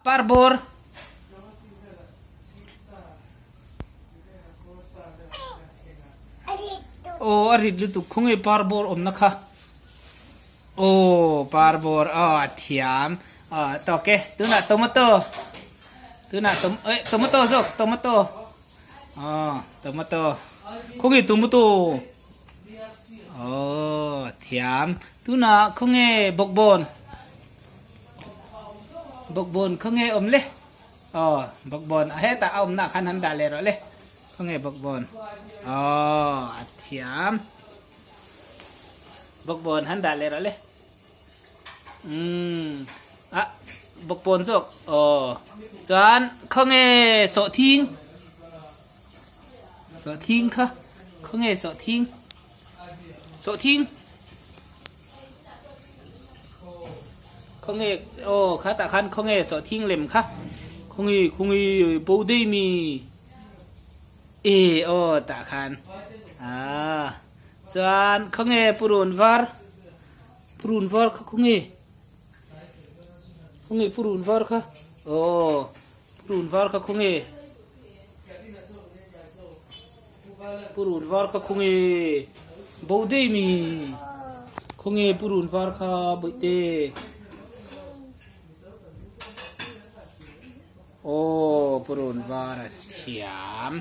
Parbawr. Aw a rit lutuk khawnge parbawr awmna kha. Aw parbawr aw a thiam aw tawk e tunah tomato tunah tom eh tomato zawk tomato aw tomato khawnge tomato aw thiam tunah khawnge bawkbawn bawkbawn khawnge awm le. Aw, bawkbawn a hetah a awmna khan han dah leh rawh le. Khawnge bawkbawn? Aw, a thiam. Bawkbawn han dah leh rawh le. Umm, a bawkbawn zawk. Aw, chuan khawnge sawhthing? Sawhthing kha khawnge sawhthing? Sawhthing. Khawnge aw kha tah khan khawnge sawhthing lem kha khawnge khawnge bo dei mi e aw tah khan ah chuan khawnge purun var purun var kha khawnge khawnge purun var kha aw purun var kha khawnge Purun var kha khawnge bo dei mi khawnge purun var kha bawihte aw purun var a thiam.